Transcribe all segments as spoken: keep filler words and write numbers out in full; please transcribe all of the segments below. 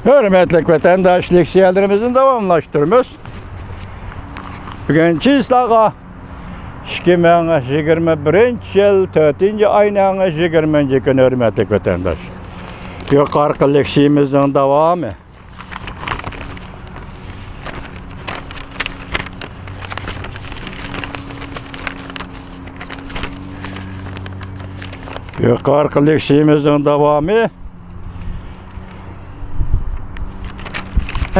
ھۆرمەتلىك ۋەتەنداش، لېكسىيەلىرىمىزنى داۋاملاشتۇرىمىز. بۈگۈن چىسلاغا ئىككى مىڭ يىگىرمە بىرىنچى يىل تۆتىنچى ئاينىڭ يىگىرمىنچى كۈنى، ھۆرمەتلىك ۋەتەنداش. يۇقىرىقى لېكسىيىمىزنىڭ داۋامى. يۇقىرىقى لېكسىيىمىزنىڭ داۋامى.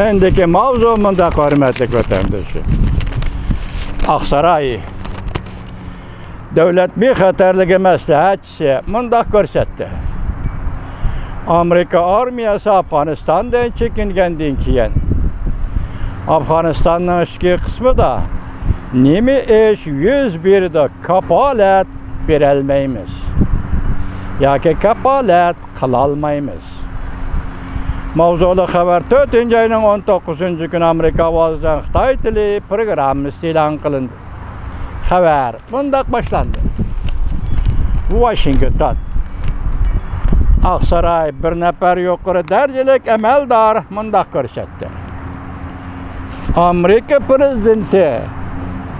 ئەندىكى ماۋزۇ مۇنداق، ھۆرمەتلىك ۋەتەندىشىم. ئاقساراي دۆلەت بىخەتەرلىكى مەسلىھەتچىسى مۇنداق كۆرسەتتى: ئامېرىكا ئارمىيەسى ئافغانىستاندىن چېكىنگەندىن كېيىن، ئافغانىستاننىڭ ئىچكى قىسمىدا نېمە ئىش يۈز بېرىدۇ، كاپالەت بېرەلمەيمىز ياكى كاپالەت قىلالمايمىز. ماۋزۇلۇق خەۋەر تۆتىنچى ئاينىڭ ئون توققۇزىنچى كۈنى ئامېرىكا ئاۋازىدىن خىتاي تىلى پروگراممىسى ئېلان قىلىندى. خەۋەر مۇنداق باشلاندى. ۋاشىنگتون. ئاقساراي بىر نەپەر يۇقىرى دەرىجىلىك ئەمەلدار مۇنداق كۆرسەتتى. ئامېرىكا پىرېزىدېنتى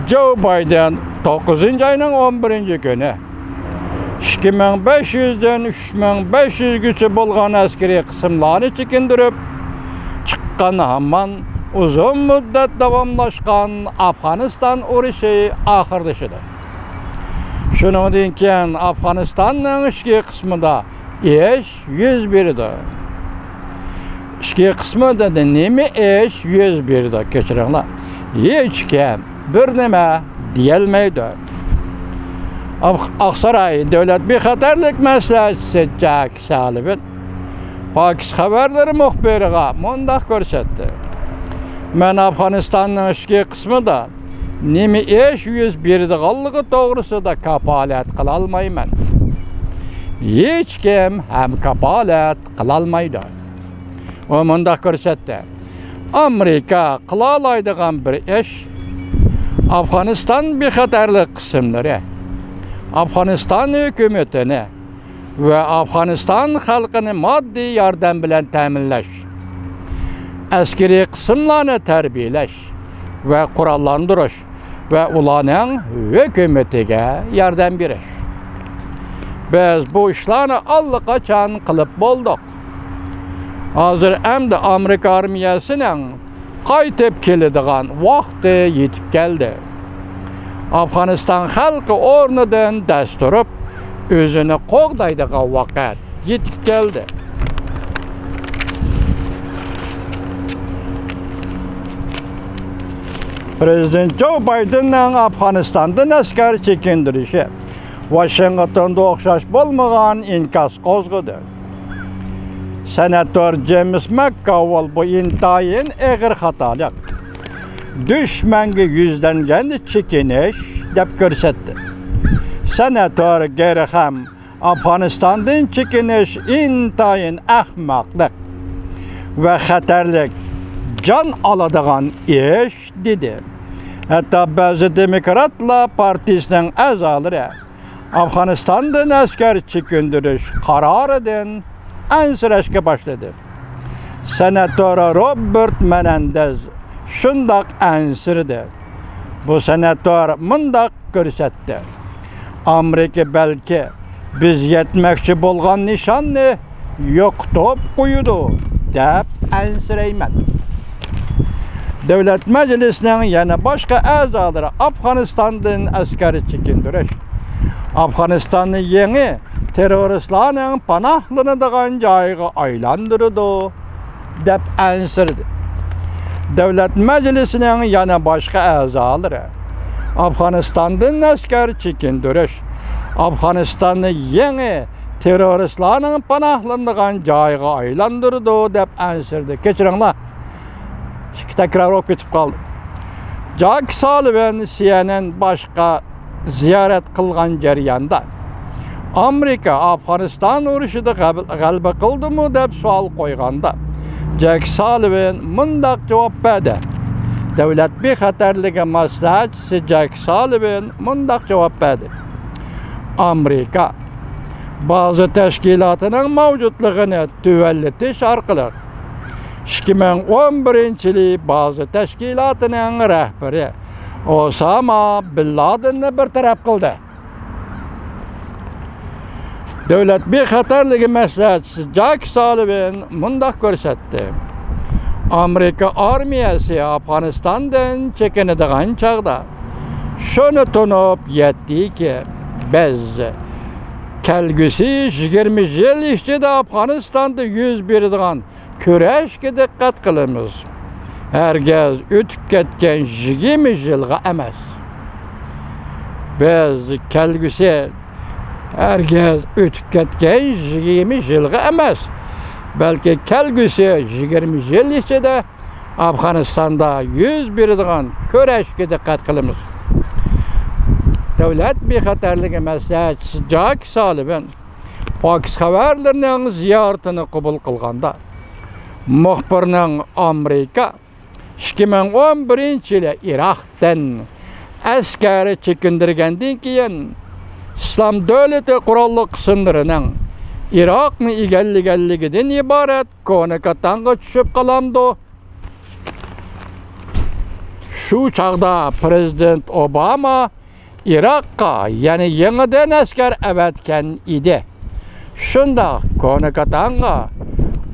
جو بايدېن توققۇزىنچى ئاينىڭ ئون بىرىنچى كۈنى ئىككى مىڭ بەش يۈزدىن ئۈچ مىڭ بەش يۈزگىچە بولغان ئەسكىرىي قىسىملارنى چېكىندۈرۈپ چىققان، ھامان ئۇزۇن مۇددەت داۋاملاشقان ئافغانىستان ئۇرۇشى ئاخىرلىشىدۇ. شۇنىڭدىن كېيىن ئافغانىستاننىڭ ئىچكى قىسمىدا ئىش يۈز بېرىدۇ. ئىچكى قىسمىدا نېمە ئىش يۈز بېرىدۇ؟ كەچۈرۈڭلار، ھېچكىم بىر نېمە دېيەلمەيدۇ. ئاق-، ئاقساراي دۆلەت بىخەتەرلىك مەسلىھەتچىسى جاك سالىۋان پاكىس خەۋەرلىرى مۇخبىرىغا مۇنداق كۆرسەتتى: مەن ئافغانىستاننىڭ ئىچكى قىسمىدا نېمە ئىش يۈز بېرىدىغانلىقى توغرىسىدا كاپالەت قىلالمايمەن. ھېچكىم ھەم كاپالەت قىلالمايدۇ. ئۇ مۇنداق كۆرسەتتى: ئامېرىكا قىلالايدىغان بىر ئىش، ئافغانىستان بىخەتەرلىك قىسىملىرى، ئافغانىستان ھۆكۈمىتىنى ۋە ئافغانىستان خەلقىنى ماددىي ياردەم بىلەن تەمىنلەش، ئەسكىرىي قىسىملارنى تەربىيەلەش ۋە قوراللاندۇرۇش ۋە ئۇلارنىڭ ھۆكۈمىتىگە ياردەم بېرىش. بىز بۇ ئىشلارنى ئاللىقاچان قىلىپ بولدۇق. ھازىر ئەمدى ئامېرىكا ئارمىيەسىنىڭ قايتىپ كېلىدىغان ۋاقتى يېتىپ كەلدى. ئافغانىستان خەلقى ئورنىدىن دەس تۇرۇپ، ئۆزىنى قوغدايدىغان ۋاقىت يېتىپ كەلدى. پىرېزىدېنت جو بايدېننىڭ ئافغانىستاندىن ئەسكەر چېكىندۈرۈشى ۋاشىنگتوندا ئوخشاش بولمىغان ئىنكاس قوزغىدى. سېناتور جېيمىس ماككاۋول بۇ ئىنتايىن ئېغىر خاتالىق، دۈشمەنگە يۈزلەنگەن چېكىنىش دەپ كۆرسەتتى. سېناتور گېرخام ئافغانىستاندىن چېكىنىش ئىنتايىن ئەخمەقلىق ۋە خەتەرلىك، جان ئالىدىغان ئىش، دېدى. ھەتتا بەزى دېموكراتلار پارتىيىسىنىڭ ئەزالىرى ئافغانىستاندىن ئەسكەر چېكىندۈرۈش قارارىدىن ئەنسىرەشكە باشلىدى. سېناتور روبېرت مېنېندېز شۇنداق ئەنسىرىدى. بۇ سېناتور مۇنداق كۆرسەتتى: ئامېرىكا بەلكى بىز يەتمەكچى بولغان نىشاننى يوقىتىپ قويىدۇ دەپ ئەنسىرەيمەن. دۆلەت مەجلىسىنىڭ يەنە باشقا ئەزالىرى ئافغانىستاندىن ئەسكەر چېكىندۈرۈش ئافغانىستاننى يېڭى تېررورىستلارنىڭ پاناھلىنىدىغان جايىغا ئايلاندۇرىدۇ دەپ ئەنسىرىدى. دۆلەت مەجلىسىنىڭ يەنە باشقا ئەزالىرى ئافغانىستاندىن ئەسكەر چېكىندۈرۈش ئافغانىستاننى يېڭى تېررورىستلارنىڭ پاناھلىنىدىغان جايىغا ئايلاندۇرىدۇ دەپ ئەنسىرىدى. كەچۈرۈڭلار، ئىككى تەكرار بولۇپ كېتىپ قالدى. جاك سالىۋان سى ئېن ئېن باشقا زىيارەت قىلغان جەرياندا، ئامېرىكا ئافغانىستان ئۇرۇشىدا غەب-، غەلىبە قىلدىمۇ دەپ سوئال قويغاندا، جاك سالىۋان مۇنداق جاۋاب بەردى. دۆلەت بىخەتەرلىكى مەسلىھەتچىسى جاك سالىۋان مۇنداق جاۋاب بەردى: ئامېرىكا بازا تەشكىلاتىنىڭ مەۋجۇتلۇقىنى تۆۋەنلىتىش ئارقىلىق ئىككى مىڭ ئون بىرىنچى يىلى بازا تەشكىلاتىنىڭ رەھبىرى ئوساما بىن لادىننى بىر تەرەپ قىلدى. دۆلەت بىخەتەرلىكى مەسلىھەتچىسى جاك سالىۋان مۇنداق كۆرسەتتى: ئامېرىكا ئارمىيەسى ئافغانىستاندىن چېكىنىدىغان چاغدا شۇنى تونۇپ يەتتىكى، بىز كەلگۈسى يىگىرمە يىل ئىچىدە ئافغانىستاندا يۈز بېرىدىغان كۈرەشكە دىققەت قىلىمىز. ھەرگىز ئۆتۈپ كەتكەن يىگىرمە يىلغا ئەمەس. بىز كەلگۈسى، ھەرگىز ئۆتۈپ كەتكەن يىگىرمە يىلغا ئەمەس، بەلكى كەلگۈسى يىگىرمە يىل ئىچىدە ئافغانىستاندا يۈز بېرىدىغان كۈرەشكە دىققەت قىلىمىز. دۆلەت بىخەتەرلىكى مەسلىھەتچىسى جاك سالىۋان فاكس خەۋەرلىرىنىڭ زىيارىتىنى قوبۇل قىلغاندا، مۇخبىرنىڭ ئامېرىكا ئىككى مىڭ ئون بىرىنچى يىلى ئىراقتىن ئەسكەر چېكىندۈرگەندىن كېيىن، ئىسلام دۆلىتى قوراللىق قىسىملىرىنىڭ ئىراقنى ئىگىلىگەنلىكىدىن ئىبارەت كونا كاتانغا چۈشۈپ قالامدۇ؟ شۇ چاغدا پىرېزىدېنت ئوباما ئىراققا يەنە يېڭىدىن ئەسكەر ئەۋەتكەن ئىدى. شۇنداق، كونا كاتانغا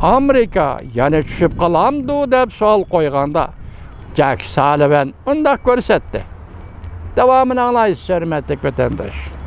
ئامېرىكا يەنە چۈشۈپ قالامدۇ دەپ سوئال قويغاندا، جاك سالىۋان ئۇنداق كۆرسەتتى. داۋامىنى ئاڭلايسىز، ھۆرمەتلىك ۋەتەنداش.